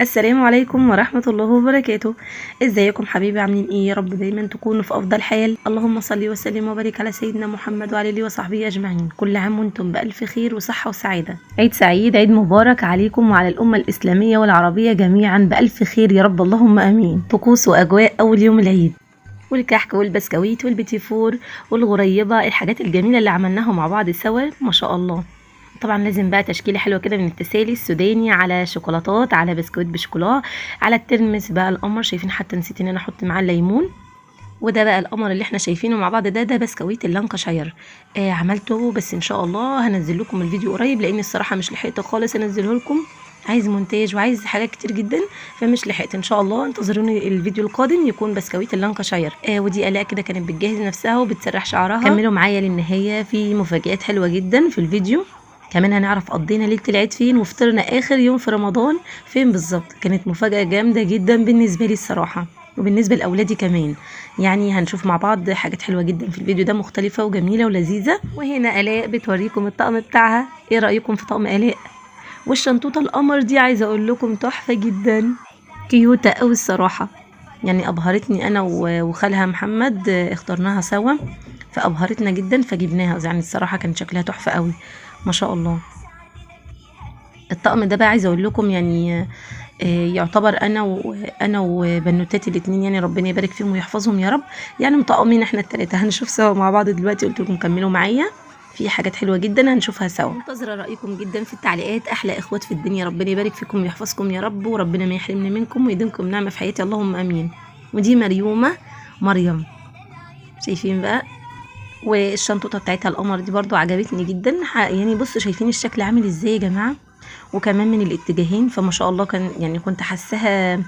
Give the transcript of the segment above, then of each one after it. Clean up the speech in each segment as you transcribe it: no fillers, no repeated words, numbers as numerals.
السلام عليكم ورحمة الله وبركاته. ازيكم حبايبي؟ عاملين ايه؟ يا رب دايما تكونوا في افضل حال. اللهم صل وسلم وبارك على سيدنا محمد وعلى اله وصحبه اجمعين. كل عام وانتم بالف خير وصحة وسعادة. عيد سعيد، عيد مبارك عليكم وعلى الامة الاسلامية والعربية جميعا بالف خير يا رب، اللهم امين. طقوس واجواء اول يوم العيد، والكحك والبسكويت والبيتيفور والغريبة، الحاجات الجميلة اللي عملناها مع بعض سوا ما شاء الله. طبعا لازم بقى تشكيله حلوة كده من التسالي السوداني، على شوكولاتات، على بسكويت بشوكولا، على الترمس بقى القمر. شايفين حتى نسيت ان انا احط معاه الليمون. وده بقى القمر اللي احنا شايفينه مع بعض، ده بسكويت اللانكشاير. عملته، بس ان شاء الله هنزل لكم الفيديو قريب، لان الصراحة مش لحقت خالص انزله لكم، عايز مونتاج وعايز حاجات كتير جدا فمش لحقت. ان شاء الله انتظروني الفيديو القادم يكون بسكويت اللانكشاير. ودي الاء كده كانت بتجهز نفسها وبتسرح شعرها. كملوا معايا للنهاية، في مفاجآت حلوة جدا في الفيديو. كمان هنعرف قضينا ليلة العيد فين وفطرنا اخر يوم في رمضان فين بالظبط. كانت مفاجاة جامدة جدا بالنسبة لي الصراحة، وبالنسبة لاولادي كمان. يعني هنشوف مع بعض حاجات حلوة جدا في الفيديو ده، مختلفة وجميلة ولذيذه. وهنا الاء بتوريكم الطقم بتاعها. ايه رايكم في طقم الاء؟ والشنطوطه القمر دي عايزه اقول لكم تحفة جدا، كيوته قوي الصراحة. يعني ابهرتني انا وخالها محمد، اخترناها سوا فابهرتنا جدا فجبناها. يعني الصراحة كان شكلها تحفة قوي ما شاء الله. الطقم ده بقى عايزه اقول لكم يعني يعتبر انا وبنوتاتي الاثنين، يعني ربنا يبارك فيهم ويحفظهم يا رب، يعني مطقمين احنا الثلاثة. هنشوف سوا مع بعض دلوقتي، قلت لكم كملوا معايا، في حاجات حلوة جدا هنشوفها سوا. منتظره رايكم جدا في التعليقات. احلى اخوات في الدنيا، ربنا يبارك فيكم ويحفظكم يا رب، وربنا ما يحرمني منكم ويديمكم نعمه في حياتي، اللهم امين. ودي مريومه مريم، شايفين بقى؟ والشنطه بتاعتها القمر دي برضو عجبتني جدا. يعني بصوا شايفين الشكل عامل ازاي يا جماعة، وكمان من الاتجاهين، فما شاء الله كان يعني كنت حاساها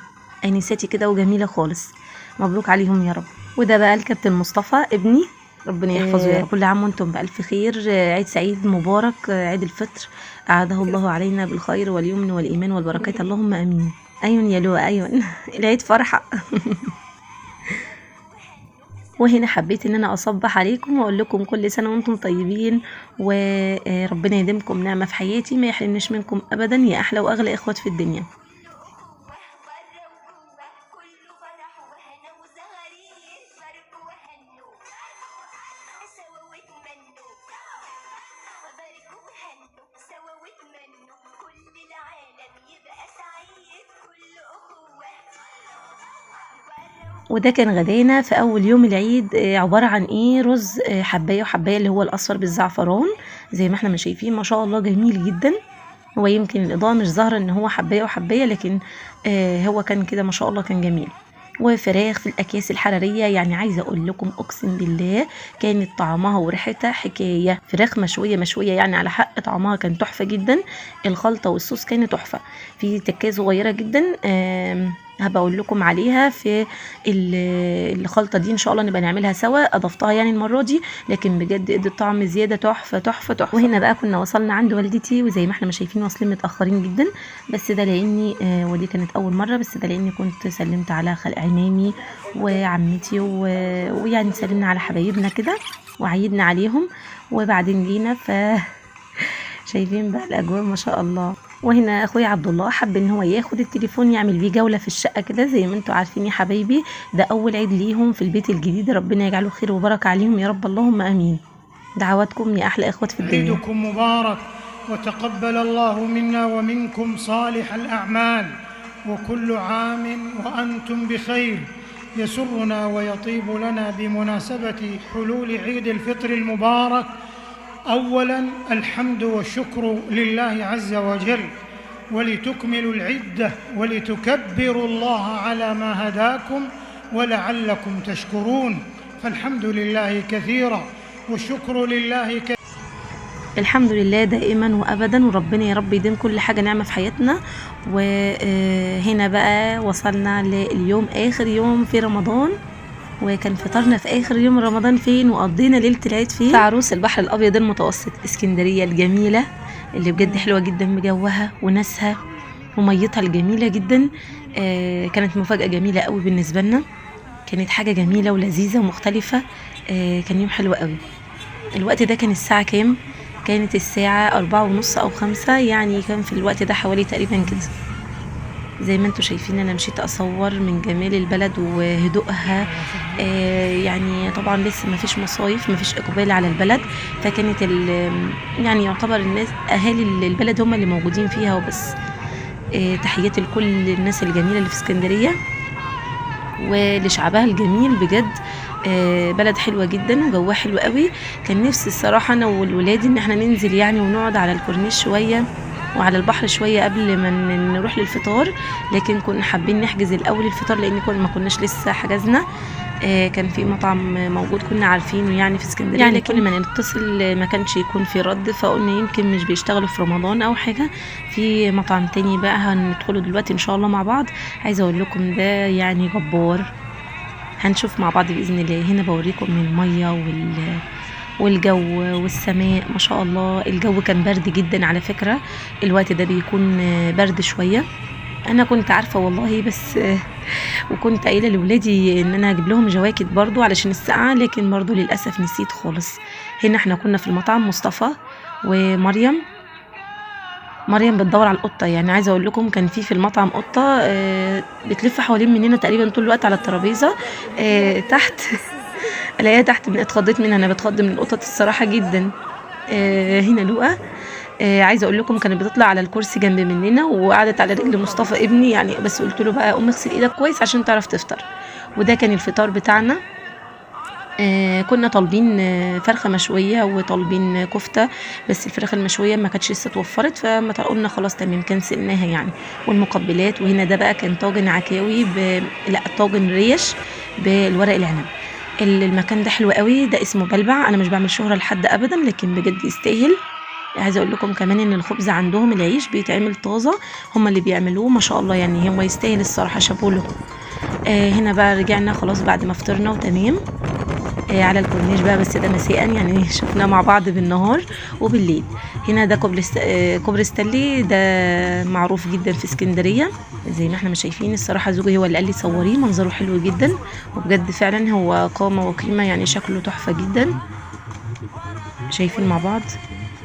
انساتي كده وجميلة خالص. مبروك عليهم يا رب. وده بقى الكابتن مصطفى ابني، ربنا يحفظه يا رب. كل عام وانتم بألف خير، عيد سعيد مبارك، عيد الفطر أعاده الله علينا بالخير واليمن والإيمان والبركات، اللهم امين. ايون يا لؤى، ايون العيد فرحه. وهنا حبيت ان انا اصبح عليكم واقول لكم كل سنة وانتم طيبين، وربنا يديمكم نعمه في حياتي، ما يحرمنيش منكم ابدا يا احلى واغلى اخوات في الدنيا. وده كان غدانا في اول يوم العيد، عبارة عن ايه؟ رز حبايه وحبايه اللي هو الاصفر بالزعفران زي ما احنا ما شايفين، ما شاء الله جميل جدا. هو يمكن الاضاءة مش ظاهره ان هو حبايه وحبايه، لكن هو كان كده ما شاء الله كان جميل. وفراخ في الاكياس الحرارية، يعني عايزه اقول لكم اقسم بالله كانت طعمها وريحتها حكاية. فراخ مشوية مشوية يعني على حق، طعمها كان تحفة جدا. الخلطة والصوص كانت تحفة. في تكايه صغيرة جدا هبقى اقول لكم عليها في الخلطة دي، ان شاء الله نبقى نعملها سوا. اضفتها يعني المرة دي، لكن بجد ادت طعم زيادة تحفة تحفة تحفة. وهنا بقى كنا وصلنا عند والدتي، وزي ما احنا ما شايفين واصلين متاخرين جدا، بس ده لاني ودي كانت اول مرة، بس ده لاني كنت سلمت على خال عمامي وعمتي ويعني سلمنا على حبايبنا كده وعيدنا عليهم، وبعدين جينا. ف شايفين بقى الاجواء ما شاء الله. وهنا اخويا عبد الله حب ان هو ياخد التليفون يعمل بيه جولة في الشقة كده، زي ما انتم عارفين يا حبايبي ده اول عيد ليهم في البيت الجديد، ربنا يجعله خير وبركة عليهم يا رب، اللهم امين. دعواتكم يا احلى اخوات في الدنيا. عيدكم مبارك، وتقبل الله منا ومنكم صالح الاعمال، وكل عام وانتم بخير. يسرنا ويطيب لنا بمناسبة حلول عيد الفطر المبارك أولاً الحمد والشكر لله عز وجل، ولتكملوا العدة ولتكبروا الله على ما هداكم ولعلكم تشكرون. فالحمد لله كثيرا والشكر لله كثيرا. الحمد لله دائما وابدا، وربنا يا رب يديم كل حاجة نعمه في حياتنا. وهنا بقى وصلنا لليوم اخر يوم في رمضان، وكان فطرنا في اخر يوم رمضان فين وقضينا ليلة العيد فين؟ في عروس البحر الابيض المتوسط، اسكندرية الجميلة اللي بجد حلوة جدا بجوها وناسها وميتها الجميلة جدا. كانت مفاجاة جميلة قوي بالنسبة لنا، كانت حاجة جميلة ولذيذه ومختلفة. كان يوم حلو قوي. الوقت ده كان الساعة كام؟ كانت الساعة 4:30 أو 5، يعني كان في الوقت ده حوالي تقريبا كده. زي ما انتم شايفين انا مشيت اصور من جمال البلد وهدوءها. يعني طبعا لسه ما فيش مصايف، ما فيش اقبال على البلد، فكانت يعني يعتبر الناس اهالي البلد هم اللي موجودين فيها وبس. تحياتي لكل الناس الجميلة اللي في اسكندرية ولشعبها الجميل بجد. بلد حلوة جدا وجوها حلو قوي. كان نفسي الصراحة انا والولاد ان احنا ننزل يعني ونقعد على الكورنيش شوية وعلى البحر شوية قبل ما نروح للفطار، لكن كنا حابين نحجز الاول الفطار لان ما كناش لسه حجزنا. كان في مطعم موجود كنا عارفينه يعني في اسكندرية، يعني كل ما نتصل ما كانش يكون في رد، فقلنا يمكن مش بيشتغلوا في رمضان او حاجة. في مطعم تاني بقى هندخله دلوقتي ان شاء الله مع بعض. عايزه اقول لكم ده يعني جبار، هنشوف مع بعض باذن الله. هنا بوريكم المية والجو والسماء ما شاء الله. الجو كان برد جدا على فكرة، الوقت ده بيكون برد شوية. انا كنت عارفه والله، بس وكنت قايله لولادي ان انا هجيب لهم جواكت برضو علشان السقعه، لكن برضو للاسف نسيت خالص. هنا احنا كنا في المطعم مصطفى ومريم. مريم بتدور على القطة، يعني عايزه اقول لكم كان في المطعم قطة بتلف حوالين مننا تقريبا طول الوقت على الترابيزة تحت. الاقيها تحت، اتخضيت منها، انا بتخض من القطط الصراحة جدا. هنا لؤى، عايزه اقول لكم كانت بتطلع على الكرسي جنب مننا وقعدت على رجل مصطفى ابني يعني، بس قلت له بقى قوم اغسل ايدك كويس عشان تعرف تفطر. وده كان الفطار بتاعنا. كنا طالبين فرخة مشوية وطالبين كفته، بس الفراخ المشويه ما كانتش لسه اتوفرت، فما قلنا خلاص تمام كنسلناها يعني. والمقبلات. وهنا ده بقى كان طاجن عكاوي لا طاجن ريش بالورق العنب. المكان ده حلو قوي، ده اسمه بلبع. انا مش بعمل شهره لحد ابدا، لكن بجد يستاهل. عايزه اقول لكم كمان ان الخبز عندهم العيش بيتعمل طازة، هم اللي بيعملوه ما شاء الله، يعني هو يستاهل الصراحة، شابوه له. هنا بقى رجعنا خلاص بعد ما فطرنا وتمام، على الكورنيش بقى، بس ده مساء يعني شفناه مع بعض بالنهار وبالليل. هنا ده كوبري ستانلي، ده معروف جدا في اسكندرية زي ما احنا ما شايفين. الصراحة زوجي هو اللي قال لي صوريه، منظره حلو جدا وبجد فعلا هو قامه وقيمه، يعني شكله تحفة جدا. شايفين مع بعض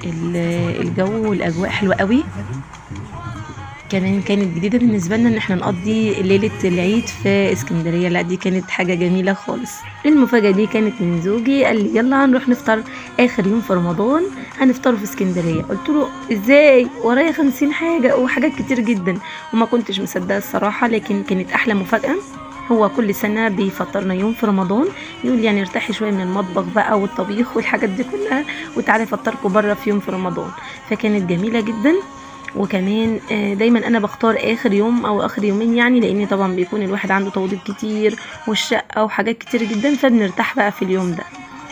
الجو والاجواء حلوة قوي. كمان كانت جديدة بالنسبة لنا ان احنا نقضي ليلة العيد في اسكندرية، لا دي كانت حاجة جميلة خالص. المفاجاة دي كانت من زوجي، قال لي يلا هنروح نفطر اخر يوم في رمضان، هنفطر في اسكندرية. قلت له ازاي، ورايا 50 حاجة وحاجات كتير جدا، وما كنتش مصدقه الصراحة، لكن كانت احلى مفاجاة. هو كل سنة بيفطرنا يوم في رمضان، يقول يعني ارتاحي شوية من المطبخ بقى والطبيخ والحاجات دي كلها، وتعالي افطركم بره في يوم في رمضان. فكانت جميلة جدا. وكمان دايما انا بختار اخر يوم او اخر يومين يعني، لان طبعا بيكون الواحد عنده توضيب كتير والشقه وحاجات كتير جدا، فبنرتاح بقى في اليوم ده.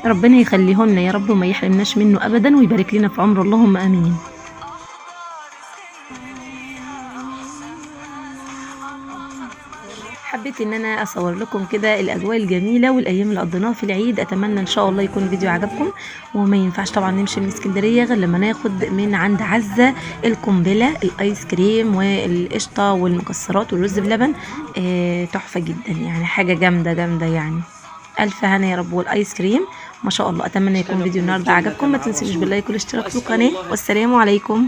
ربنا يخليه لنا يا رب وما يحرمناش منه ابدا، ويبارك لنا في عمره، اللهم امين. حبيت ان انا اصور لكم كده الاجواء الجميلة والايام اللي قضيناها في العيد. اتمنى ان شاء الله يكون الفيديو عجبكم. وما ينفعش طبعا نمشي من اسكندرية غير لما ناخد من عند عزه القنبلة، الايس كريم والقشطه والمكسرات والرز بلبن. تحفة جدا يعني، حاجة جامدة جامدة يعني. الف هنا يا رب. والايس كريم ما شاء الله. اتمنى يكون فيديو النهارده عجبكم. ما تنسوش بال like والاشتراك في القناة، والسلام عليكم.